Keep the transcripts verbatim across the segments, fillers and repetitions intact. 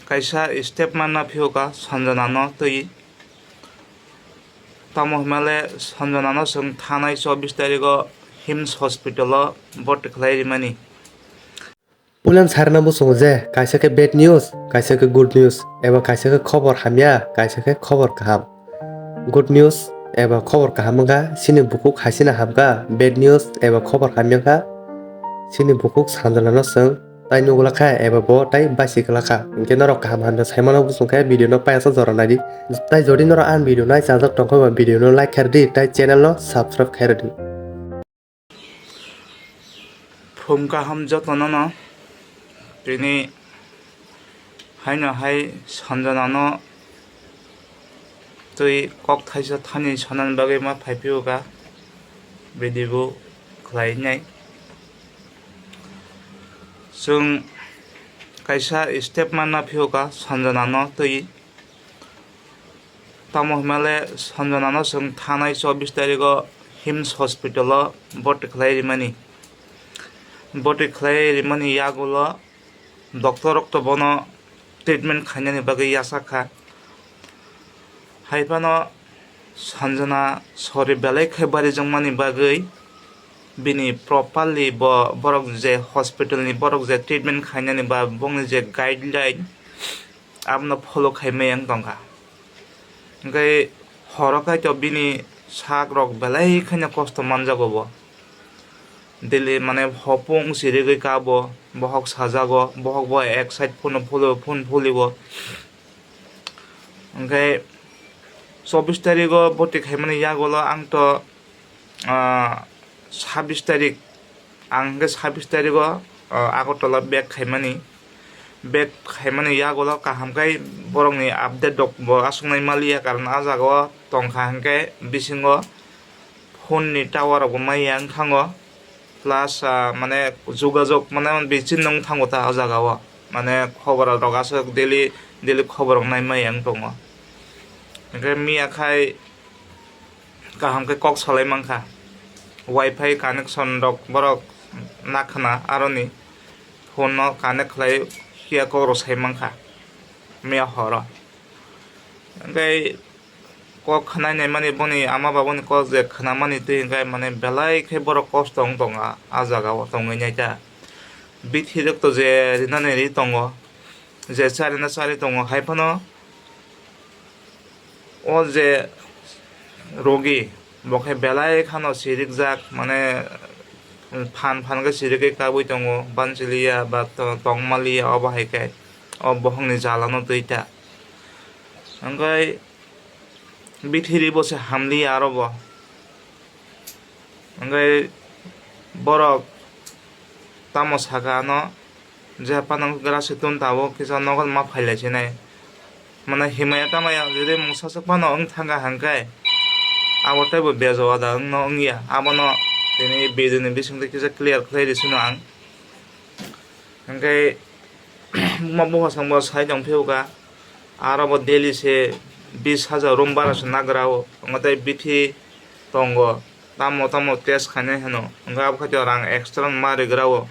Kaisa step manna phiyokha Sanjana no twi. Tamo hwnmale Sanjana no chwng thanai chobbish tarigo hims hospital o bhorti khlai rimani. Puilan sarna bwsongo je kaisa khe bad news, kaisa khe good news, eba kaisa khe khobor hamya, kaisa khe khobor kaham. Good news eba khobor kaham wngkha chini bukhuk haisina hamkha, bad news eba khobor hamya wngkha chini bukhuk Sanjana no chwng tai nugwlakha eba bo tai basi kwlakha. Hinkhe norok kaham hamya saimano bwsong khe video no payasa jora naidi. Tai jodi norok ang video nai chajak tongkha ba video no like khairdi tai channel no subscribe khairdi. Phung kaham jotono no tini haino hai Sanjana no twi kok thaisa thani sanani bagwi ma phai phiyokha video bo khlai nai. Chwng kaisa step manna phiyokha Sanjana no twi. Tamo hwnmale Sanjana no chwng thanai chobbish tarigo hims hospital o bhorti khlai rimani. Bhorti khlai rimani yagulo doctor rok to bono treatment khainani bagwi yachak kha. Hai phano Sanjana sori belai khe barijak mani bagwi bini properly bo borok je hospital ni borok je treatment khainani ba bongni je guideline abono follow khai maya wng tongkha. Hwnkhe horo kaitor bini sak rok belai kheno kosto manjago bo. Daily mane hopung sirigwi kabo, bohok sajago, bohok bo ek side phone phuli, phone phuligo. Hwnkhe chobbish tarigo bhorti khaimani yagulo ang to, ah, sabbish tarik, ang hwnkhe sabbish tarigo, ah, Agartala back khaimani. Back khaimani yagulo kaham khe borokni update rok bo aswk nai maliya, karon ah jagao tongkha hwnkhe bisingo phone ni tower rok bo maya wngkhango. Plus, ah, mane jogajog mane bichini wng thango ta o jaga o. Mane khobor rok aswk daily, daily khobor rok nai maya wng tongo. Hwnkhe miya khai kaham khe kok salai mankha. Wi-Fi connection rok borok nakhwna aroni phone no connect khlai phiya kok rok sai mankha miya horo. Hwnkhe kok khwnai naimani boni ama babani kok je khwnamani twi hwnkhe mane belai khe borok kosto wng tongo ah, ah jaga o tongwi naita. Bithi rok to je rinani ri tongo, je charina chari tongo, hai phano o je rogi bo khe belai khano sirikjak, mane phan phan khe sirigwi kabui tongo, bansiliya ba to-, tongmaliya, obo hai khe o bohongni jalano twi ta. Hwnkhe bithiri bo se hamliya aro bo. Hwnkhe borok tamo saka ano je phano grasi tun tabuk kisa nogo ma phailai sinai. Mane himaya tamaya jodi mungsa swk phano wng thangkha hwnkhe abo teibo bejo wada wngno wngya. Abono tini video ni bisingtwi kisa clear khlai rw sino ang. Hwnkhe buma buphasongbo sai tong phiyokha, aro bo daily se bis hajar room bara se nagra o, omo tei bithi tongo, tamo tamo test khainai hwno, hwnkhe abo khaito rang extra ma rigra o.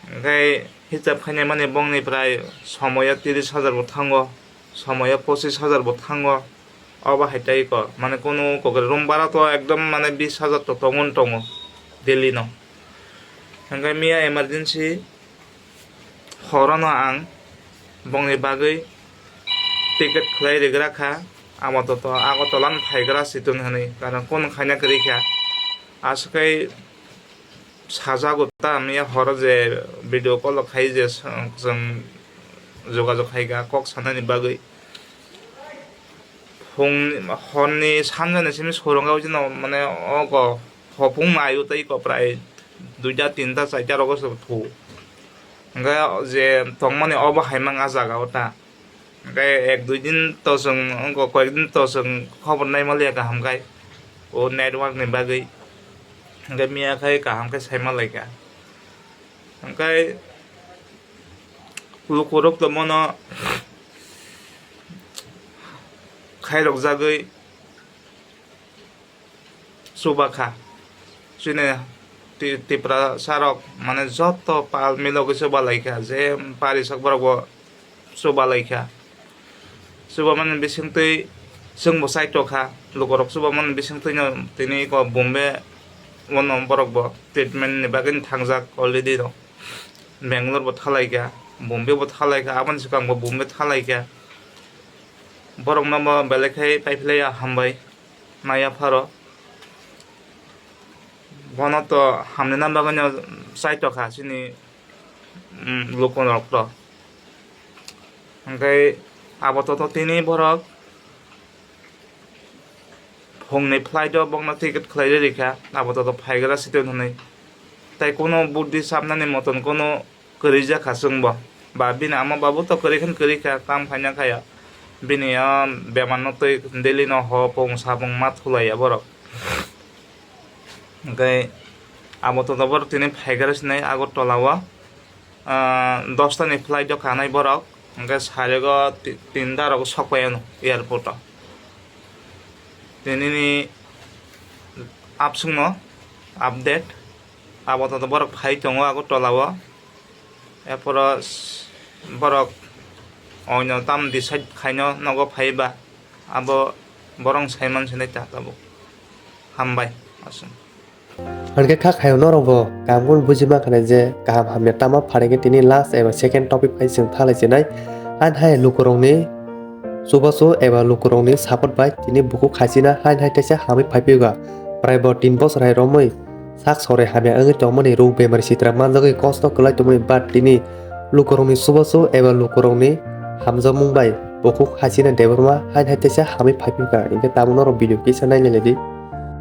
Hwnkhe hisab khainai mani bongni prai somoyo tiris hajar bo thango, somoyo pochis hajar bo thango. Obo hai tei kok, mane kunu kokre room bara to ekdom mane bis hajar to tongo, tongo daily no. Hwnkhe miya emergency horono ang bongni bagwi ticket khlai rigra kha, amo to, to Agartala no phaigra situng hwnwi, karon kunu khaina kwrwi kha. Aswk khe sajago ta miya horo je video call khai je chwng jogajog khai ga kok sanani bagwi. Phung horni sanjani simi sorong o jino mane ogo hopung mayo tei ko prai duita tinta chaita rogo se thu. Hwnkhe je tongmani obo hai mang ah jaga o ta. Hwnkhe ek dui din to chwng wngkha, koyek din to chwng khobor nai maliya kaham khai o network ni bagwi. Hwnkhe miya khai kaham khe sai malaikha. Hwnkhe lukurok to mono khairokjagwi chubakha. Chini Ti-, Tiprasa rok mane joto pal milogwi chubalaikha, je parisak borok bo chuba lai kha. Chuba mani bising twi chwng bo chai tokha, lukurok chuba mani bising twi no tini ko Bombay o no borok bo treatment ni bagwi thangjak already no. Bangalore bo thalai kha, Bombay bo thalai kha, aboni swkang bo Bombay thalai kha. Borok no bo belai khai pai phlai ya hambai maya pharo. Bono to hamni na bagwi no chai tokha chini, mm, lukurok to. Hwnkhe abo to, to tini borok phungni flight o bokno ticket khlai rikha, abo to, to phaigra site hwnwi. Tai kuno buddhi sabnani moton kuno kwrwi jakha chwngbo. Ba bini ama babu to kwrwi khan kwrwi kha, tam phaina khaya. Bini o bemar no twi daily no ho pung sa pung ma thulaiya borok. Hwnkhe abo to, to borok tini phaigra sinai Agartala o. Ah, dosta ni flight o kanai borok, hwnkhe sarego ti-, tinta rogo sokpai ano airport o. Tinini abswngno update, abo to borok phai tongo Agartala o, erporo s-, borok oino tam decide khaino nogo phaiba, abo borok saiman sinai ta tabuk. Hambai, aswk. Hwnkhe kha khayo norok bo kaham khe buji mankha nai je kaham hamya tama pharai khe tini last eba second topic phai chwng thalai chinai. Hain hai lukurokni chubachu eba lukurokni support bai tini bukhuk khaisina hain hai teisa hamwi phaiphiyokha. Prai bo tin bosor hai romwi sak sorai hamya wngwi tongmani rok bemari sitra manjagwi kosto kwlai tongmani but tini lukurokni chubachu eba lukurokni hamjakmung bai bukhuk khaisina Debbarma hain hai teisa hamwi phaiphiyokha. Hwnkhe tabuk norok video kisa nailai di.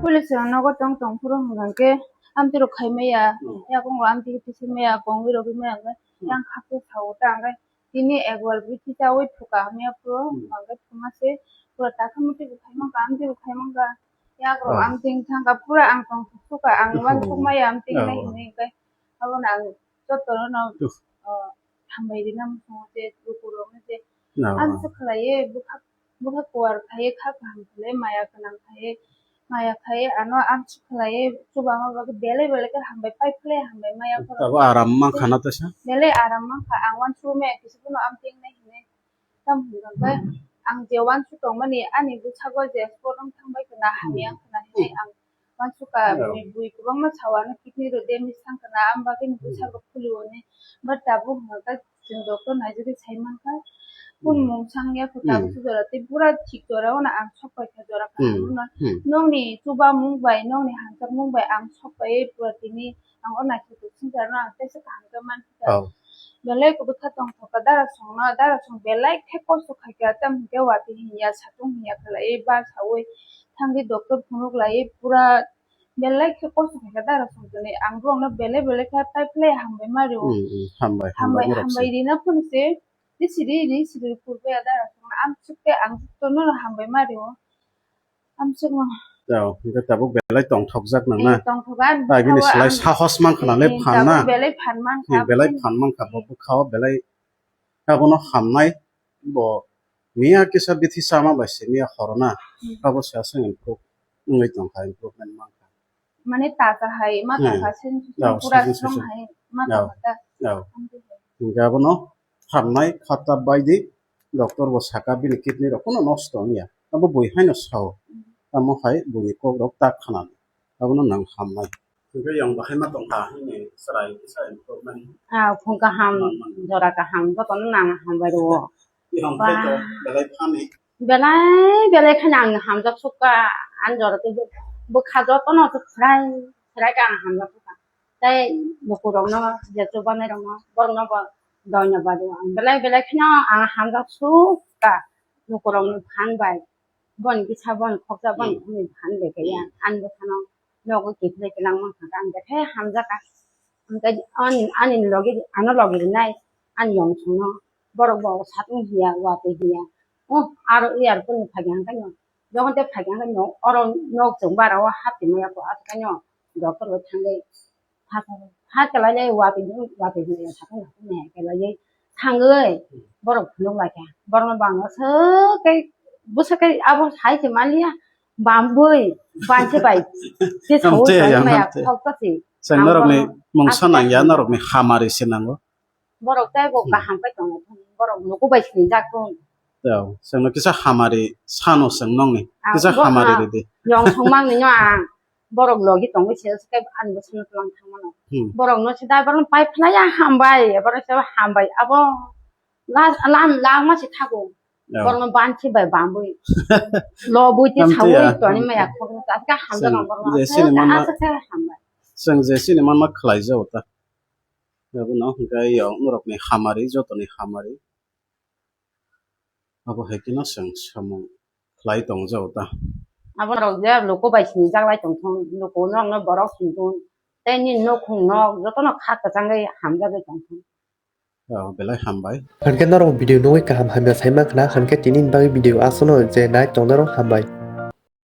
Police rok nogo tong tong phuru hwnkha khe amtwi rok khai maya, hmm, yakung rok amtwi kisa maya, kongwi rok maya, hwnkhe, hmm, yang khakhe sao ta, hwnkhe tini egwal bwtwi chaui phuka hamya phuru, hmm, hwnkhe thuma se pura takha mutwi bo khai mankha, amtwi bo khai mankha, yak rok, ah, amtwi wng thangkha, pura ang tong thuk thukha, ang, hmm, uansuk maya amtwi, oh, nai hinwi hwnkhe abono ang jotono no, tuh, ah, hambai rina muchungo je lukurokno je, no, amtwi khlaiwi bwkha Bwkha kuar khai kha kaham khlai, maya gwnang khai, maya khai ano amsuk khlai, chuba ma bagwi belai belai khe hambai pai phlai hambai maya khoro. Tabuk aram mankha na tesa? Belai aram mankha, ang uansuk maya kisa phano amtwi wngnai hinwi. Tamo hwnkha khe ang je uansuk tongmani ani bwsago je sport wng thangbai khna hamya wng khna hinwi ang uansukha. Bini bui kwbangma sao ano kidney rok damage thang khna, am bagwi ni bwsago phulio hinwi. But tabuk hwnkha khe Chwng doctor naijagwi sai mankha, kun mung sang ya kho tabuk se jora tei pura thik jora o no ang sok paikha jora kaham no. Nokni chubamung bai, nokni hamjakmung bai ang sok paiwi pura tini ang o naisik tok swngchar no ang teisa kaham khe mankha. Belai bwkha tongthok kha dara song no, dara song belai khe kosto khaikha, tamo hwnkhe watwi hinya, satung hinya khlaiwi bal saui thangwi doctor phunuk laiwi pura Belai khe kosto khaikha dara songchar ni, ang borokno belai belai khe pai phlai hambai ma rio. Hmm, hmm, hambai, hambai, hambai, hambai rina phone se, risi ri, risi ri purbe dara song, amsuk khe ang tono hambai ma rio. Amsuk no. Jao, hingke tabuk belai tongthokjak nang na. Eh, tongthok an. Ai, bini bwkha o slai ang, sahos man khna le eh, phan na. Tabuk belai phan man kha. Eh, belai phan man kha, bo bwkha o belai abono hamnai, bo miya kisa bithi sama bai se miya horona, hmm, abo se aswk improve wngwi tongkha, improvement mankha. Mane taja hai ma tongkha, hmm, sensation pura sensation, strong hai ma tongkha ta. Yao. Hingke abono hamnai khata bai di, doctor bo saka bini kidney rok kono nosto wngya, abo bui haino sao, hmm, tamo hai buini kok rok ta khnanai, abono nang hamnai. Hingke yang bahai ma tongkha hwnwi chwrai kisa improvement. Ah, phung kaham, man, man. Jora kaham, jotono nang hambai rwo. Yang ba. Belai phani. Belai, belai kheno ang hamjak sukha, ani jora tei bwkha jotono se khwrai, khwrai khe ang hamjak sukha. Tei lukurokno, je chubanai rokno, borokno bo doinobad rwo. Ang belai, belai kheno ang hamjak sukha, lukurokni phan bai. Boni kisa boni khoksa boni, hmm, khumui phan bai khe ya. Hmm. Ani bwkhano nogo kiphilwi twlang mankha, ang khe hamjak kha. Ang khe ani, ani logi, ano logi rinai, ani yong songno. Borok bo satung hiya, watwi hiya. Oh, aro airport ni phaikha hwnkhe no. Jokhon tei phaikha hwnkhe no, oro nok chwng bara o hapti maya kho, aswk no doctor bai thangwi. Pha kalai lai watwi, watwi hinwi sakha sakha hinwi hai kalai thangwi borok phunuk lai kha. Borokno bangma swk khe bwswk khe abo hai se manliya, bambwi banse bai se sawi tongmaya khok ta se. Chwng norokni mungsa nangya, norokni hamari se nango. Borok tei bo kaham khe tongo. Borok luku bai sinijak tong. Tao, chwngno kisa hamari sano chwng nongni. Ang kisa bo hamari ha ridi. Yong songmang ni no ang. Borok logi tongwi se se ani bo sano tlang thangmano. Hmm. Borok no se dai borok pai phlai ya hambai, borok se hambai abo la lam lam ma se thago. Tao. Borok no ban se bai bambui. Lo bui ti thamti sawi ya. To ani maya khok ta ka hamjak ang borok no. Je se sini manma, asa ka hambai. Chwng je sini manma khlai jago ta. Abono hwnkhe yo norokni hamari, jotoni hamari. Abo hai kheno chwng samung khlai tong jago ta. Abo rok je luku bai sinijak lai tong thung, luku no ang no borok sing thung, tei nini nukhung nok jotono kha kwchangwi hamjagwi tong thung. Oh, belai hambai. Hwnkhe norok video nugwi kaham hamya sai mankha, hwnkhe tini ni bagwi video aswkno je nai tongnairok hambai.